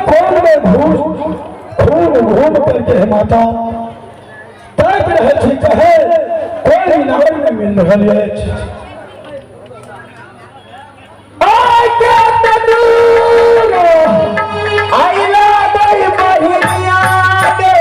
कोन में घूस घूम घूम करके हे माता ताकि रहल छी, कहे कोई नाम नहीं मिल रहल अछि। आइ के त दूर आइला दै बहिनिया गे।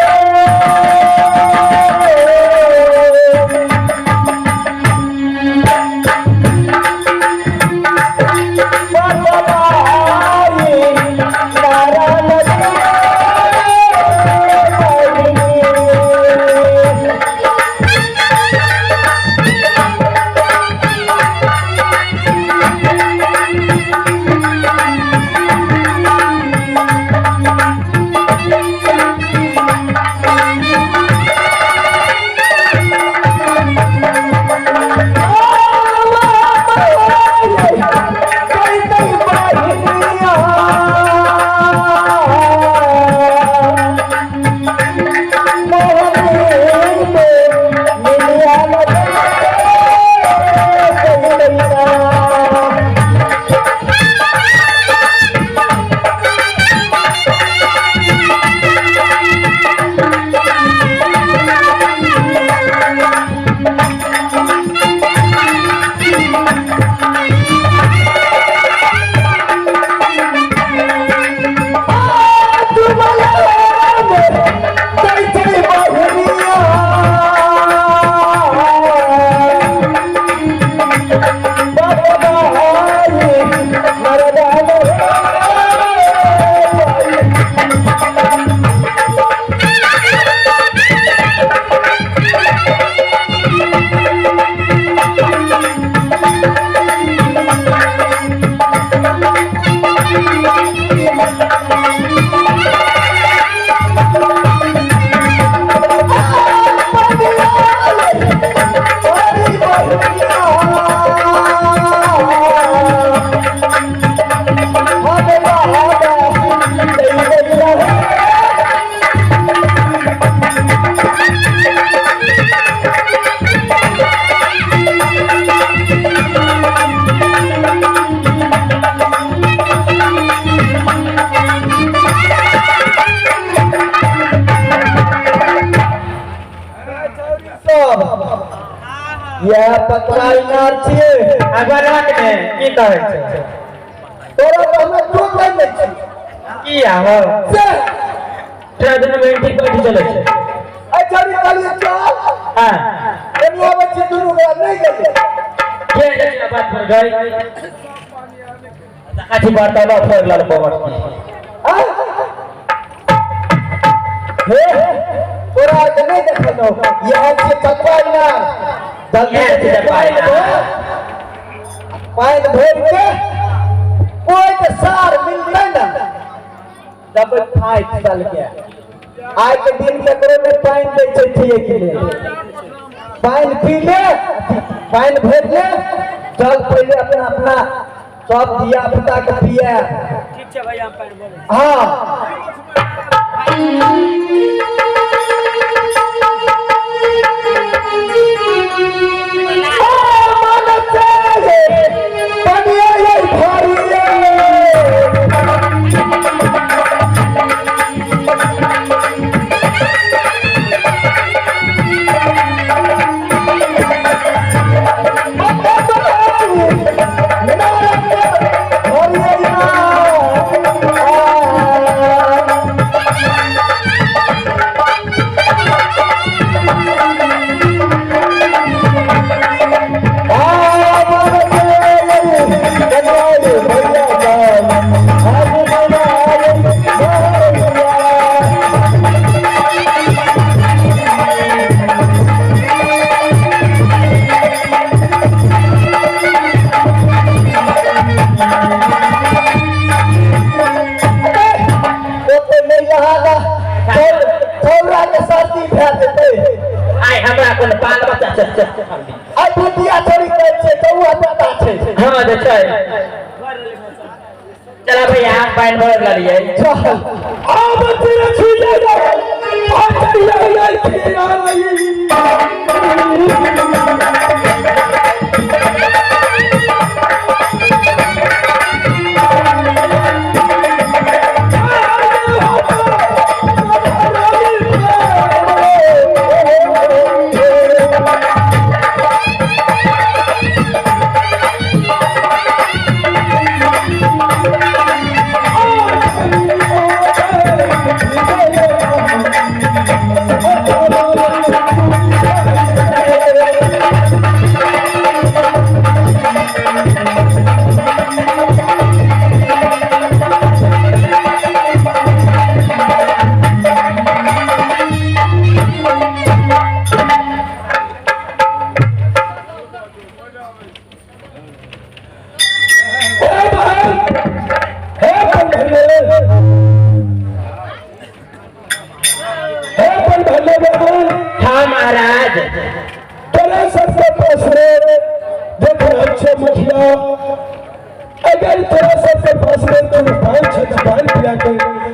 इएह पतरा इनार छियै। आ गोलक ने की कहै छै? तोरा तऽ हमरा चोट लागि जाइ छै। की आहो से तोरा दुनू बहिन ठीक बैठ चलै छै। एहि छौड़ी कहलियै चल। हाँ। कनि आबै छी, दुनू गोरा नहि गेलै। के जाइ छै बात पर गई अथी वार्तालाप फोड़ लाल पवर। आँय? हे, तोरा आरके नहि देखलहुँ। इएह छियै चपा इनार। जल्दी इएह छियै चपा इनार। पानि भरि के कोइ के सार मिलतै ने तब फाटि चल के। आइ के दिन ककरो नहि पानि दै छै पिए के लेल। पानि पी ले, पानि भरि ले, चल पहिले अपना अपना सब धिया पुता के पिए। ठीक छै भैया, हम पानि भरै। हाँ। आइ हमरा कोन बाल बच्चा छै? आइ बुधिया छोड़ी कहै छै तऽ ओ पता छै। हाँ जे छै। चला भैया, हम पानि भर लेलियै। चल। आब तेरे छीले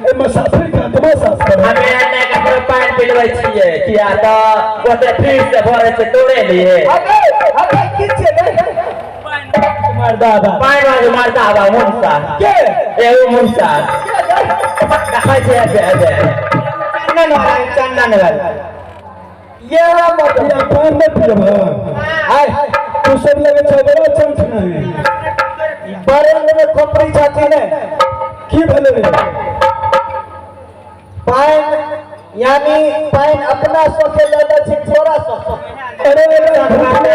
ए मुसाफिर के आत्मा साफ कर। हमे नहि ककरो पानि पिलबै छियै, किया तऽ ओते फ्रिज से भरै छै तोड़े लिए। अरे अरे की छै रे? मर्दाबा पानि वाली मर्दाबा मुनसा के एगो मुनसा देखै छै एबे एबे चंदन वाला, चंदन वाला। ये मत या पान नहीं पियब। आय तू सब लगे छै बड़ा चंच नहीं। बरंग में खोपड़ी छाती ने की भेलै रे? पानि यानी पानि अपना सोखे ले जाइ छै, थोड़ा सोखे। अरे भूखले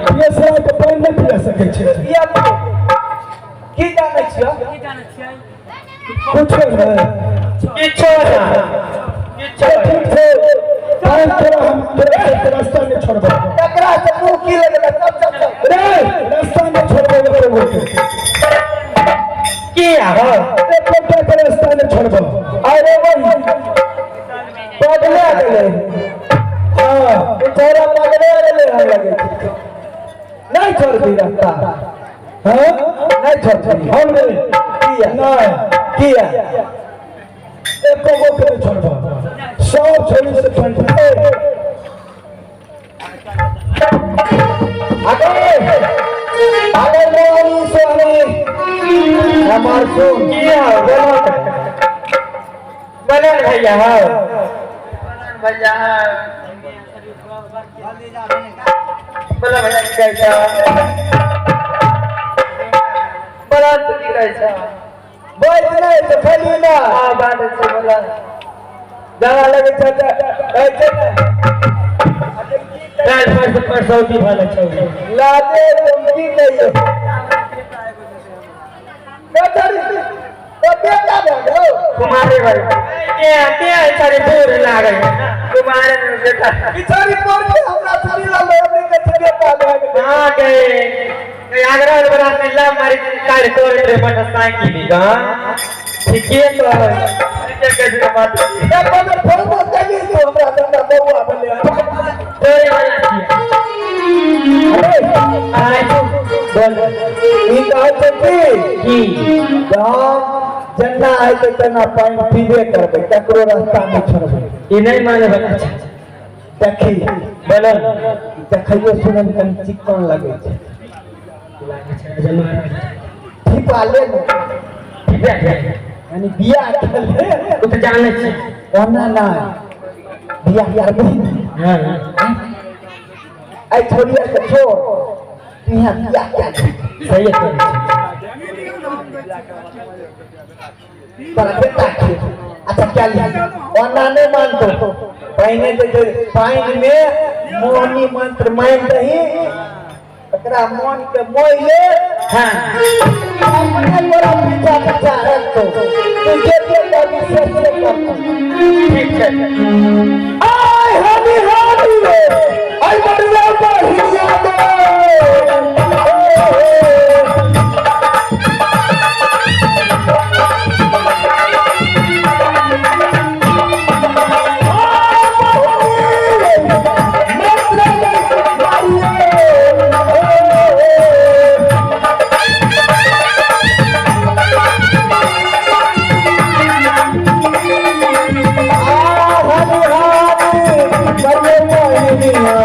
पियसला के पानि नहीं पिया सकै छै। किया की जानै छियो? की जानै छियै? कुछो नहीं। किछो ना, किछो। ठीक छै, पानि तोरा हम तोरा सबके रास्ता नहीं छोड़बो। एकरा से मुंह की लगलै? चल चल चल। रे रास्ता नहीं छोड़बो एको गो के। किया हो? एको टा के रास्ता नहीं छोड़बो। अरे वो पगले गेलै। हाँ बेचारा पगले गेलै हम लगे छै। नहीं छोड़बी रास्ता। हाँ नहीं छोड़बी। हम रे किया? नहीं। किया? एको गो के नहीं छोड़बो, सब छोड़ी से पानि पी। अरे अरे मोहनी सोहनी हमार सुन। किया हो? बोलो बोलो ने भैया हो, भैया बोलो, भैया की कहै छौ? बोलो, तू की कहै छौ? बोल नहीं तो खाली ना। हाँ बात छै, बोलो। जाना लगे छै तऽ कहै छै ने। काल्हि परसू परसौती भले छौ। लादे तुम की कहियो बेचारी तो बेटा भए गेलौ। कुमारे भाई के के छड़ी दूर लागै कुमारे ने बेटा। बिचारी पढ़ के हमरा से मिलल हमरे के छै बेटा भए गेलै। हाँ गए आग्रह बड़ा से लव मारी काल तोरे रे मोटरसाइकिल गा ठीके तो के के के बात। एक बार फोन कैली तो हमरा हमरा बौआ भेलै। तोरे वाला छियै। अरे आइ बोल। ई कहै छै की की? हम जेना हेतै तेना पानि पीबे करबै, ककरो रास्ता नहि छोड़बै। ई नहि माने वाला छै। देखी। बोलो। देखैयो सुनैमे कनि चिक्कन लगै छै। लागै छै जमाना। ठीपा ले ने। ठीक है। यानी बियाह केले। ओ तऽ जानै छी। ओना नहि बियाह करबही। हाँ। आइ छोड़िया के छोड़, तू यहाँ बियाह कए ले। सही कहै छी। तोरा बेटा के अच्छा क्या लिया ओना नहि मानतो। पहिने जे पानि मे मोहनी मंत्र मानि दही, एकरा मन के मोहि ले। हाँ अपने तोरा पीछा पीछा रखतो, तू जे जे कहबी से से करतो। ठीक छै। आय हनी हनी रे आई बड़वा बहिया दे। आ हनी हनी बड़े मोहिनिया।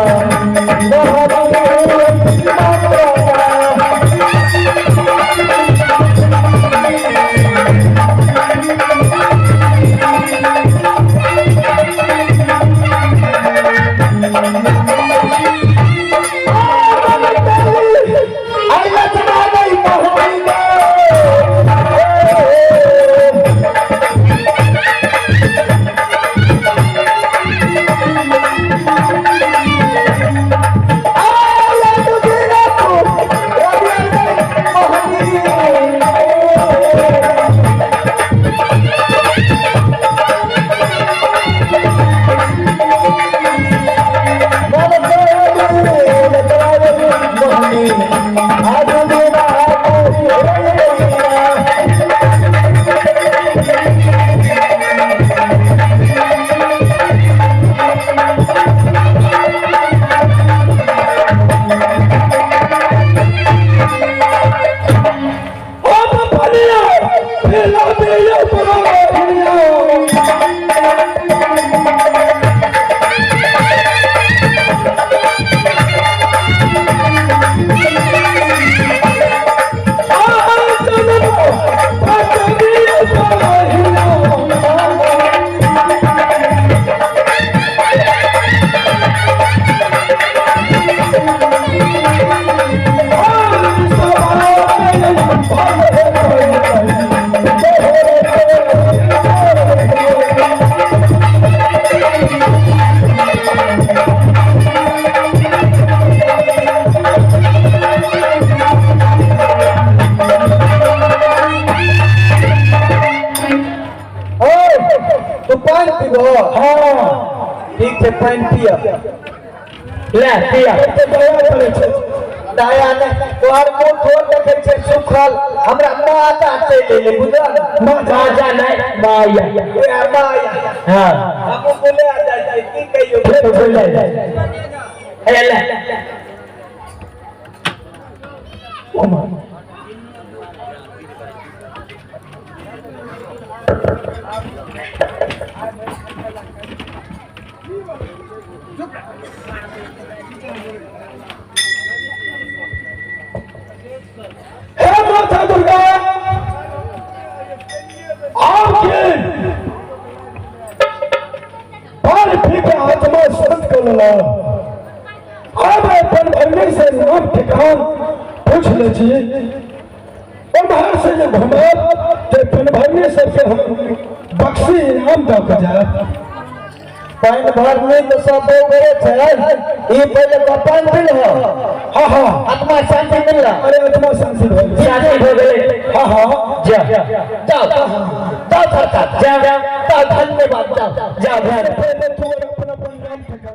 ओ तू पानि पीबो? हाँ। ठीक छै, पानि पिय। ले पिया। कते दया करै छै। दया नहि, तोहर मुँह थोड़ देखै छै सुखल, हमरा माता चलि एलै, बुझल? माता नहि, माया। उएह माया। हाँ। हमहूँ बोले जाइ छियै, की कहियौ। तो बोले हे ले। ओ माँ। हे माता दुर्गा, आपके पान पी के आत्मा शांत कर ला। अब अपन भरने से नाम ठिकान पूछ ले छी और बाहर से जे घुमाब ते पनभरने सबके हम बख्शी इनाम दऽ के जायब। पानि भरने तऽ सब बौगरे छै। ई पहिले कह, पानि पी लहो? हाँ हाँ। आत्मा शांति मिलल? अरे, आत्मा शांति भऽ गेल। शांति हो गेलै। हाँ हाँ। जा। जाओ जाओ सरकार। जा। जाओ, धन्यवाद, जाओ। जा घर। पहिले तू अपन अपन नाम ठिकान